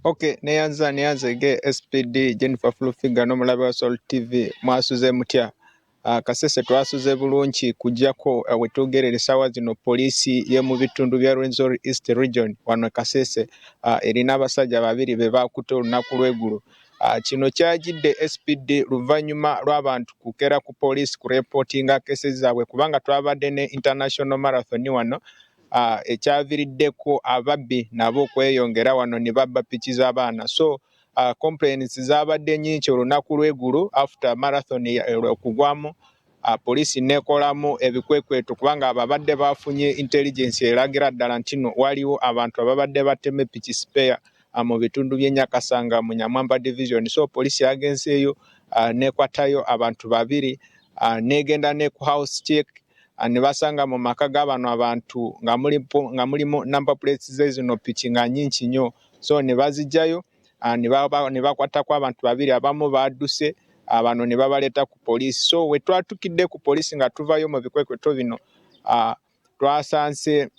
Okay, neyanza neyanzege SPD Jennifer Fulufiga n'omulabe wa Salt TV, mwasuze mutya? Kasese twasuze bulungi kujjako wetwogerera essaawa zino poliisi ye mu bitundu bya Rwenzori East Region wano Kasese erina abasajja babiri be baakutte olunaku lw'eggulo. Kino kyajidde SPD luvannyuma lw'abantu kukera ku poliisi kureportinga cases zaabwe kubanga twabadde ne international marathon wano ekyaviiriddeko ababbi nabo okweyongera wano ne babba piki z'abaana. So complaints zaabadde nnyingi olunaku lw'eggulo after marathon okugwamu, poliisi n'ekolamu ebikwekweto kubanga ababadde bafunye intelligence eragira ddala nti no waliwo abantu ababadde batema epiki spare mu bitundu by'e Nyakasanga mu Nyamwamba division. So poliisi yagenzeeyo n'ekwatayo abantu babiri, n'egenda ne ku house check, ne basanga mu maka g'abano abantu nga mulimu number plates ze zino piki nga nnyingi nnyo. So ne baziggyayo, ne bakwatako abantu babiri, abamu badduse, bano ne babaleeta ku poliisi. So we twatukidde ku poliisi nga tuvayo mu bikwekweto bino, twasanze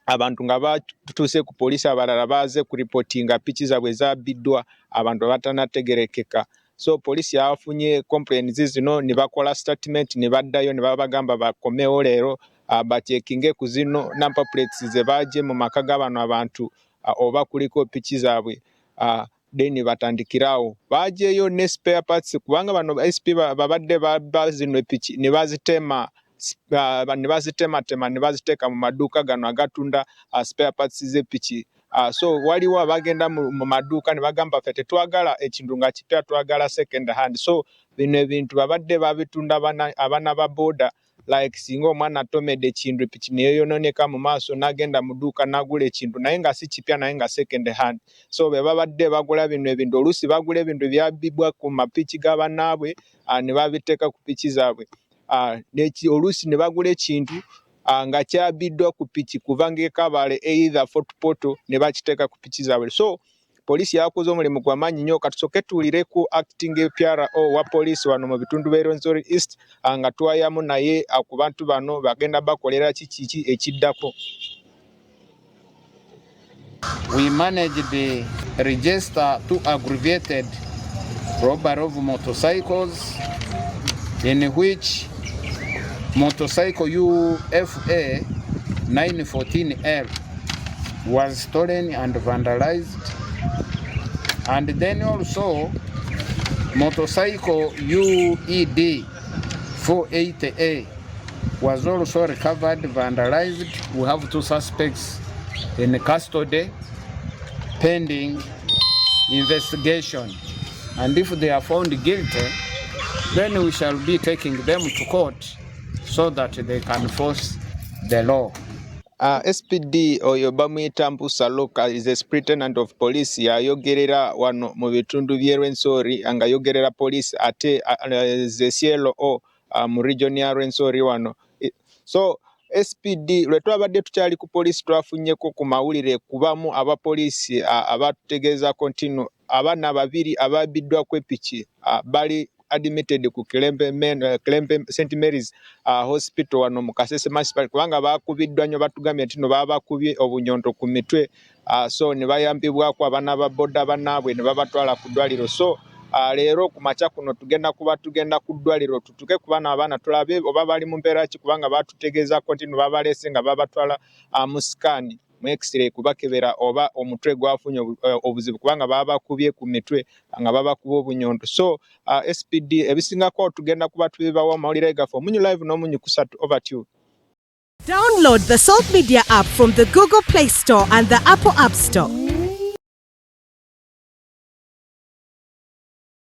abantu nga batuuse ku poliisi, abalala baaze kuripotinga piki zaabwe zabbiddwa abantu abatanategerekeka. So poliisi yafunye complaints zino ne bakola statement ne baddayo ne babagamba bakomewo leero bacekinge ku zino number plates ze baggye mu maka g'abano abantu oba kuliko piki zaabwe, then batandikirawo baggyeyo ne spare parts kubanga bano SP babadde babba zino epiki ne bazitema ne bazitematema ne baziteeka mu maduuka gano agatunda spare parts z'epiki. So waliwo abagenda mu maduuka ne bagamba, "Ffe tetwagala ekintu nga kipya, twagala second hand." So bino ebintu babadde babitunda abaana ba boda, like singa omwana atomedde ekintu epiki neyonooneka mu maaso, n'agenda mu dduuka n'agula ekintu naye nga si kipya naye nga second hand. So be babadde bagula bino ebintu, oluusi bagula ebintu ebyabbibwa ku mapiki ga bannaabwe ne babiteeka ku piki zaabwe. Oluusi ne bagula ekintu nga kyabbiddwa ku piki kuva ng'e Kabale, either Fort Portal, ne bakiteeka ku piki zaabwe. So poliisi yakoze omulimu gwa maanyi nnyo. Katusooke tuwulire ku acting PRO wa poliisi wano mu bitundu by'e Rwenzori East nga twayamu naye ku bantu bano bagenda bakolera ki kiki ekiddako. We managed to register two aggravated robbery of motorcycles, in which motorcycle UFA 914L was stolen and vandalized, and then also motorcycle UED 480A was also recovered vandalized. We have two suspects in custody pending investigation. And if they are found guilty, then we shall be taking them to court so that they can force the law. SPD oyo bamuyita Mbusa Luka, is a superintendent of police, yayogerera wano mu bitundu by'e Rwenzori nga ayogerera police ate ze CLO mu region ya Rwenzori wano. So SPD lwe twabadde tukyali ku poliisi twafunyeko ku mawulire kubamu abapoliisi abatutegeezaako nti nno abaana babiri ababbiddwako epiki bali admitted ku Kilembe, Men, Kilembe St Mary's Hospital wano mu Kasese Municipal kubanga bakubiddwa nnyo. Batugambye nti no babakubye obunyonto ku mitwe, so ne bayambibwako abaana ba boda bannaabwe ne babatwala ku ddwaliro. So leero ku makya kuno tugenda kuba tugenda ku ddwaliro tutuke ku bano abaana tulabe oba bali mu mbeera ki kubanga batutegeezaako nti no babaleese nga babatwala mu scan, mu x-ray, kubakebera oba omutwe gwafunye obuzibu kubanga babakubye ku mitwe nga babakuba obunyonto. So SPD ebisingako tugenda kuba tubibawa amawulire gaffe Omunyu Live n'Omunyu Kusatu. Over to you. Download the Salt Media app from the Google Play Store and the Apple App Store.